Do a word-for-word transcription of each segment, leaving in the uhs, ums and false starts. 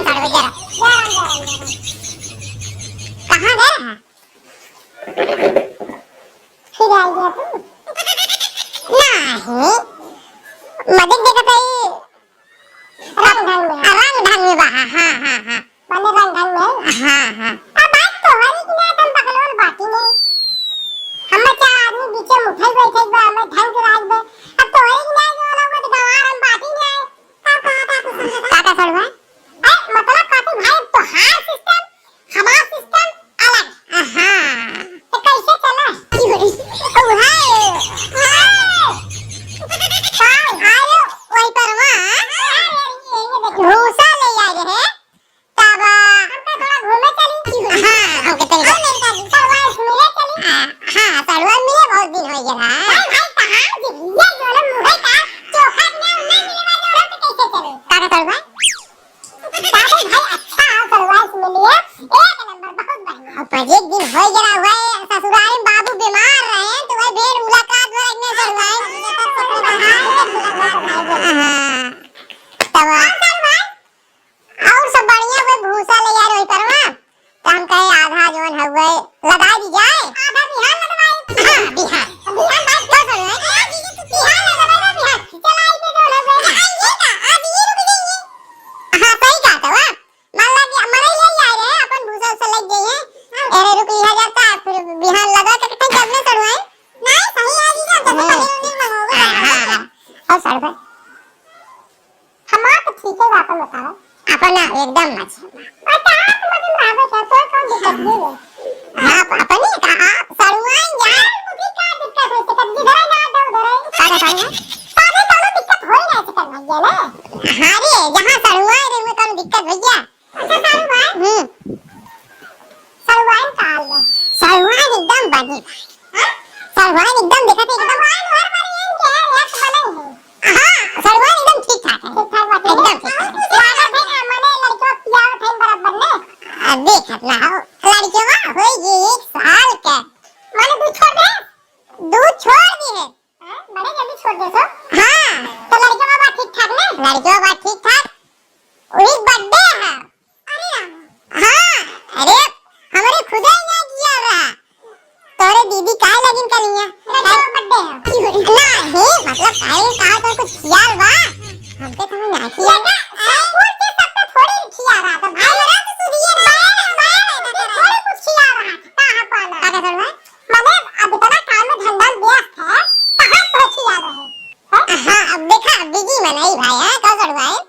कहाँ गया रहा? फिर आ गया तू? नहीं, मजे देखत है। रंग ढंग में। आ, रंग ढंग में बा, हाँ, हाँ, हाँ, हाँ। मने रंग ढंग में। हाँ, हाँ। अब बात तो है कि ना, तुम बकलोल बाटी नहीं। हम चार आदमी बीचे में उठल बैठल बा, हमें ढंग के राज बा। अब तो है कि ना, जो लोग तो गंवार हम बाटी नहीं आए। का कहा था कुछ समझे था? का का सड़ुआ? ए, मतलब काटी भाई, तोहार system, हमार system अलग। हाँ। तो कैसे चला? ओ हाय, हाय। का? अरे, वही परवा। भूसा ले आए रहे। तब हमका थोड़ा घूमे चली। हाँ, हमके तनी और नहीं का, सड़ुआ से मिले चली। हाँ, हाँ, सड़ुआ मिले बहुत दिन हो गया। भाई, भाई, कहाँ जी? ये जो लोग मुंह का चोखा ना, ना मिले वाले लोग तो कैसे चले? का का सड़ुआ? बाबू भाई अच्छा है, सड़ुआ से मिलिए, एक नंबर, बहुत बढ़िया। अब पर एक दिन हो गया हुआ है, ससुराल में बाबू बीमार रहे, तो वह भेड़ मुलाकात में रखने सड़ुआ है। हाँ, तब और सड़ुआ? और सब बढ़िया हुए, भूसा ले यार वही परवा। तो हम कहे आधा जौन हउए लगाई दी जाए। आधा बिहान लगवाई। हाँ, बिहान। बिहान बात का सड़ुआ है? ए, दीदी, तू बिहान लगवाई ना, बिहान। चला, आई पे जो लगवाई। आ, ये का? आज ये रुक जाइए। हाँ, सही कहा था, वाह। मान ला कि मरे ले ही आए रहे, अपन भूसा उसा लग गई है। अरे रुक लिया जाता, फिर बिहान लगा के कहीं जब में सड़ुआ है। नहीं, सही है, दीदी, जब से हाँ। पनीर उनीर मंगोगे, हाँ, हाँ, हाँ। और सड़ुआ? हमार तो ठीक है, आपन बताओ। अपना एकदम मजे में। और कहाँ तुम अभी में आवे क्या? तो कौन दिक्कत नहीं है? हाँ, अप-, अपने कहा, सड़ुआइन जा। यार, मुझे क्या दिक्कत है? तो कब जिधर है ना, तो उधर है। का बताऊँ? तो अभी दोनों दिक्कत हो ही नहीं सकत भैया ना। हाँ रे, जहाँ सड़ुआइन रहे, वो कौन दिक्कत भैया? अच्छा, सड़ुआइन? हम्म। सड़ुआइन का हाल बा? सड़ुआइन एकदम बनी बा। हाँ? सड़ुआइन एकदम देखत है, एकदम। सड़ुआइन हर बार इनके है, एक बने है। हाँ, सड़ुआइन एकदम ठीक ठाक है। ठीक ठाक बाटे। एकदम ठीक ठाक है। लागत है, मने लड़कियों पियावत है बराबर ने। आ, देखत ना हो, लड़कियों होई गई एक साल के। मने दूध छोड़ दे? दूध छोड़ दी है। हाँ, बड़े जल्दी छोड़ दे सो। हाँ। तो लड़कियों बा ठीक ठाक ने? लड़कियों बा ठीक ठाक। वही birthday है। अरे राम। हाँ, अरे, हमरे खुदे यहाँ किया रहा। तोरे दीदी काहे लगिन कलिया? लड़कियों बा birthday है। नहीं, मतलब, काहे, काहे तो कुछ खियाल बा? हमके तो ना खियाल। बेटा, सब कुछ के सब पे थोड़ी खियाल रहा था। भाई, हमरा तो सुनिए ना। मैं, मैं, मैं थोड़ी कुछ खियाल रहा। कहाँ पाला? का कहत हड़ भाई? मने अब इतना काम में धंधा में व्यस्त है, कहाँ से खियाल रहे? हैं? हाँ, अब देखा, busy में नहीं भाई, हाँ, का सड़ुआइन?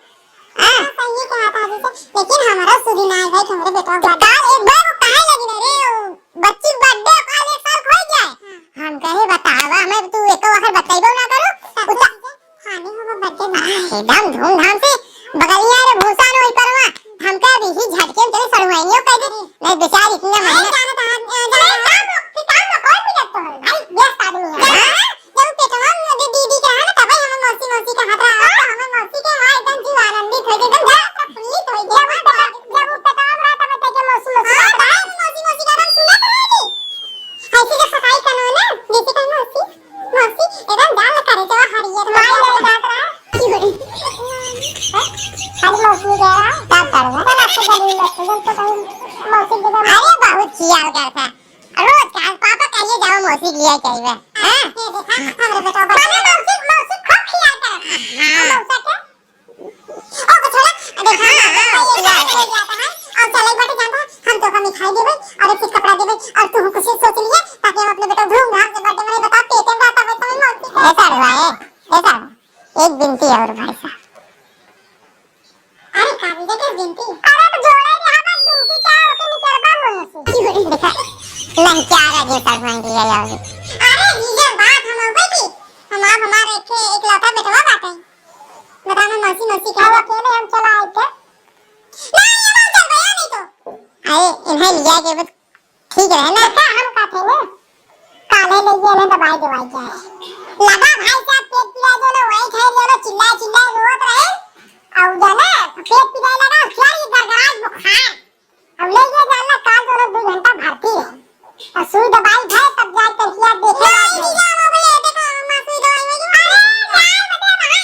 हाँ। हाँ, सही कहा था अभी से, लेकिन हमारा सुधी ना है भाई कि हमरे बेटवा तो birthday। काल एक बार वो काहे लगी ना रे, वो बच्ची birthday काल एक साल खोई जाए। हाँ। हम कहे बतावा, हमें तू एको आखिर बतइबो ना करो। तब उता- तो खाने हो वो birthday में। एकदम धूमधाम से बगलिया रे भूसा न होई परवा। हमका अभी ही झटके में चले सड़ुआइनियो कह दे। अरे। नहीं बेचारी इतना नहीं, महीना। जाने तो हाथ, अ, जाने अरे, तो काम, फिर काम में कौन भी करता है? भाई, व्यस्त आदमी है। हाँ? जब पेटवा में दे-, दीदी के रहा ना, तबे हमें मौसी, मौसी कहत रहा। अब तो हमें मौसी के हाँ, एकदम जीव आनंदित हो गए, एकदम दिल प्रफुल्लित हो गया। जब वो पेटवा, जब वो पेटवा में रहा, तब तक के मौसी, मौसी हाँ, कहत रहा। भाई, मौसी, मौसी का नाम सुनत रहे जी। ऐसे जब सफाई करना हो ना, जैसे कहे मौसी, मौसी, एकदम डाल करे जवा हरियर, माई लगे जात रहा। की हो रही? हाँ? खाली मौसी गया रहा, का करवा? चल, आपको जमीन में, जब तो कहीं मौसी के घर अरे, बहुत खियाल करता। रोज का पापा कहिए जाओ मौसी के लिए चाहिए, हाँ? ये देखा, हमरे बेटा बच्चे माने मौसी, मौसी खूब खियाल करत। हाँ। मौसा के? ओ, तो छोड़ा, देखा, हाँ, हाँ, हाँ, खियाल करत। और चले एक बाटे जानता, हम तोहका मिठाई देबे और एक ठे कपड़ा देबे और तू कुछ सोच लिए ताकि हम अपने बेटा धूमधाम से birthday मनाई। बता, पेटे में रहता है, तो मौसी के ऐसा हुआ है, ऐसा हुआ। एक बिनती और भाई साहब। अरे काबिजा के बिनती। अरे तो जोड़े रहा बस बिनती क्या ओके निकलबा मुंह से। देखा, लहचारा जे सर भाई दिया जाओगे। अरे जीजा बात हम हो गई थी। हम आप हमारे एक, एक लौता बेटवा बाटे। बता मैं मौसी मौसी कह अब अकेले हम चला आए थे। ना ये बात चल गया नहीं तो। अरे इन्हें लिया के बस ठीक रहे ना। का हम का थे ना? काले ले ये ना दवाई दवाई जाए। लगा भाई साहब पेट पिराए जो ना वही खाए जो ना चिल्लाए चिल्लाए रोवत रहे। और जो ना पेट पिराए लगा क्या ये गड़गड़ाए बुखार। अब ले ये जाना काल जो ना दो घंटा भर्ती है। और सुई दवाई है तब जाए कर किया देखे। नहीं, नहीं जाओ भैया, देखो, अम्मा सुई दवाई में जो अरे, यार, बता भाई।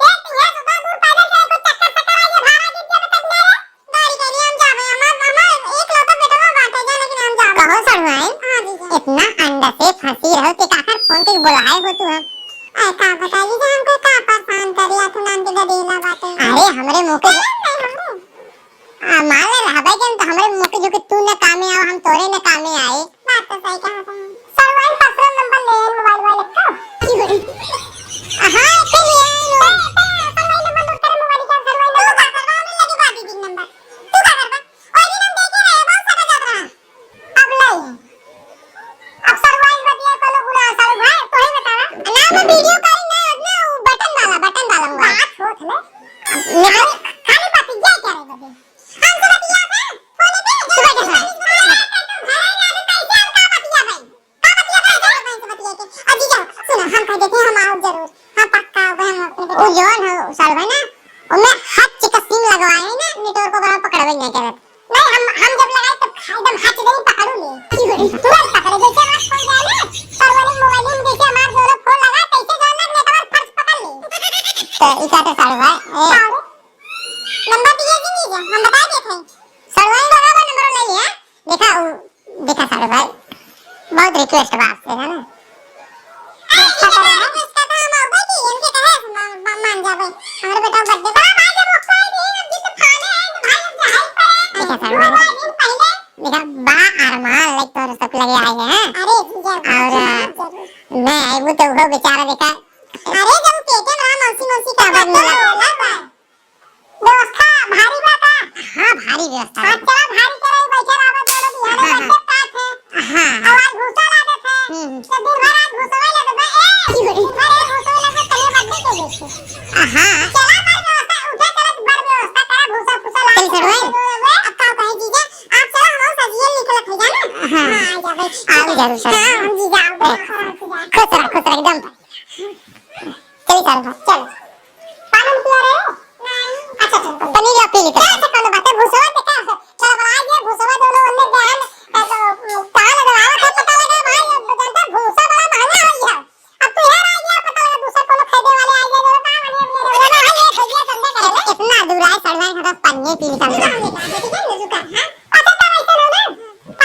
एक तो ये सुबह दूर पैदल चले, कोई चक्कर चक्कर आ गया, भाड़ा गिर गया, तो तब मेरे सड़वाइन, हाँ जीजा। इतना अंडा से फंसी रहो कि काकर फोन के बोलाए हो तू हम? अरे का बताई जीजा, हमको का परेशान करिया तू नाम के गदेला बाटे। अरे हमरे मुँह के नहीं, नहीं, हमरे। आ, मान ले रहबे के तो हमरे मुँह के जो कि तू न कामे आओ, हम तोरे न कामे आए। बात तो सही कहा तुम। सड़वाइन पर्सनल नंबर ले मोबाइल वाले का। हाँ, फिर ले लो। सड़वाइन नंबर नोट करे मोबाइल का, सड़वाइन नंबर का, सड़वाइन लगे बाबी बिन नंबर। तू का करबा? ओए दिन हम देखे रहे, बहुत सका जात रहा। अब लाई है। अब सड़वाइन बतिया कलो गुना, सड़ू भाई, तोही बतावा। ना, वो वीडियो कॉलिंग ना, ना, वो बटन वाला, बटन वाला मोबाइल। बात होत है। खाली, खाली बतिया करे बदे। हमसे बतिया बे, फोन पे, तू बैठे सुन। का बतिया भाई? का बतिया भाई? का बतिया के? अजी जाओ, सुनो, हम कह देते हैं, हम आओ जरूर। हाँ, पक्का आओगे, हम अपने ओ जौन हो, सड़वाइन ना, ओमे हच के सिम लगवाए हैं ना, नेटवर्क को बड़ा पकड़बे नहीं करत। नहीं, हम, हम जब लगाए तब खा-, एकदम हच दे पकड़ू ले। तुरंत पकड़े, जैसे हमार फोन जाए ना, सड़वाइन मोबाइल में जैसे हमार दोनों फोन लगा, तैसे जान लग नेटवर्क फट पकड़ ले। तो ई का तो सड़वाइन, ए। का रे? नंबर दिए जी, हम बता देते हैं। सड़वाइन बराबर नंबर ले लिया। देखा, उ, देखा सड़वाइन, बहुत रिक्वेस्ट बा आपसे, है ना? अरे, रिक्वेस्ट का तो हम अउबे की, इनके कहे मा-, मा-, मान जाबे। हमरे बेटा बर्थडे बा, भाई, जब ओकर दिन, अब जिस खाने आए, तो भाई, अब जाए पड़े। देखा सड़वाइन, दो दिन पहले। देखा, बा अरमान, लाइक तोर सब लगे आए हैं। अरे, जीजा, और, जरूर। मैं आए, वो तो वो बेचारा देखा। अरे, जब पेटे में मौसी, मौसी का बात मिला। व्यवस्था भारी बा का? हाँ, भारी व्यवस्था हाँ, बा। चला भारी करे, बैठे रहबा, चलो बिहार में हाँ, हाँ। बर्थडे पार्टी है। हाँ। और आज भूसा लागत है। हम्म। तो दिन भर आज भूसवा लागत बा। ए, दिन भर आज भूसवा लागत बा, तने बर्थडे के देखे। हाँ। चला बड़ व्यवस्था, उठे चला बड़ व्यवस्था करा, भूसा फूसा ला चल, के सड़वाइन। दे दो, अब का कहे जीजा, आप चलो, हम सजिए निकलत है जाना। हाँ। हाँ, आ जाबे। आओ जरूर, सड़वाइन। हाँ, हम जीजा, आओ, ए, आओ, आओ, जीजा। खुश रह, खुश रह, एकदम। चली सड़वाइन, चलो। पानी पिया रहे हो? नहीं। अच्छा, अच्छा, तनी लिया, पी ली, चलो। अच्छा, कौनो बात है, भूसवा के का है? चलो, अब आज ये भूसवा दोनों ओने गए हैं, तो, तो, कहाँ लगा? आओ, सब पता लगा, भाई, अब जानते हैं, भूसा बड़ा महंगा हो गया। अब तो यार आ गया, पता लगा, दूसरा कोनो खरीदे वाले आ गए, बोलो, "का बनिया, बनिया, बनिया, बनिया, ये खरीदिया, चंदा करे ले।" इतना दूर आए, सड़वाइन, हम पनिया पी ली, चंदा। ठीक है, ठीक है, रुका, हाँ? अच्छा, तब ऐसे लो ना,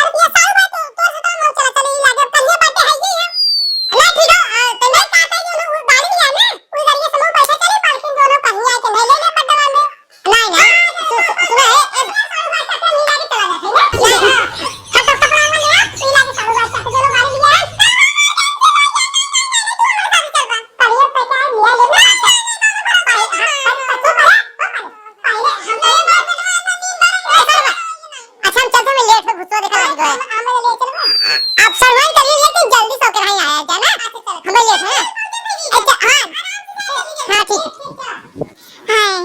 अब ये साल में तो, तो से तो हम चला चले ही लागे, कन्या बाटे है ही है। ना, ठीक है, आ, तो नहीं काटे जो लोग वो गाड़ी लिया ना, वो गाड़ी से लोग बैठे चले, पार्किंग दोनों कन्या के नहीं लेने पड़ने वाले। नहीं, नहीं, सु-, सु-, सुनो, ए, ए, हम तो कपड़ा में लिया, ये लागे सालू बात करके दोनों गाड़ी लिया है। करिए पैसा है, लिया ले ना। अच्छा, हम चलते हैं, लेट हो, भूसवा देखा लग गया। आप सड़वाइन करिए, लेकिन जल्दी से होकर यहाँ आया जाना। हमें लेट है। अच्छा, हाँ। हाँ, ठीक है। हाय,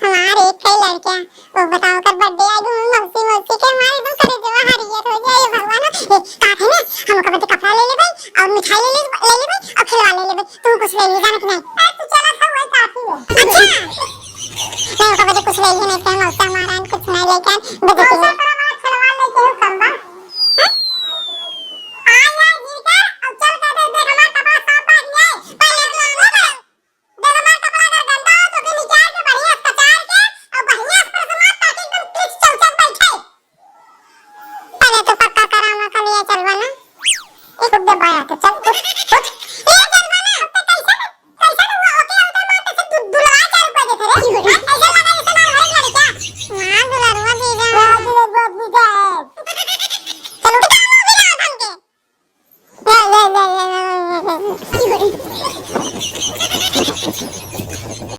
हमारे एक कई लड़कियाँ, वो बताओ, कर बर्थडे आ गई, मौसी, मौसी के हमारे एकदम करे देवा हरियर हो जाए, भगवान। ए, का है ना, हम ओकर बदे कपड़ा ले लेबै और मिठाई ले ले, ले लेबै और खिलौना ले लेबै। तू कुछ ले ले, जाना कि नहीं? ए, तू चला था, वही काफी है। अच्छा। नहीं, ओकर बदे कुछ ले ले, नहीं तो मौसा हमारा कुछ नहीं लेके आए, बदे के मौसा लिए। तोरा हमारा खिलौना लेके हो कम बा? हैं? आ यार, गिर कर, अब चल कर दे, देख हमारा कपड़ा साफ बात नहीं है। पहले तो हम लोग गरमा कपड़ा अगर गंदा हो तो ओके निकाल के बढ़िया से कचार के और बढ़िया से प्रेस मार ताकि एकदम क्लिच चौचक बैठे। पहले तो पक्का करामा का लिए चलवा ना। एक दे बाया के चल उठ, उठ। ये चलवा ना, अब तो कैसे ना, कैसे ना हुआ होके उधर मार कैसे दु-, दुलवा चालू कर देते रे। हाँ, ऐसा लगा जैसे मार भाई लड़का। हाँ, दुलरुआ जीजा। हाँ, दुलरुआ जीजा। चलो उठ, काम हो गया धन के। ले, ले, ले, ले, ले, ले, ले।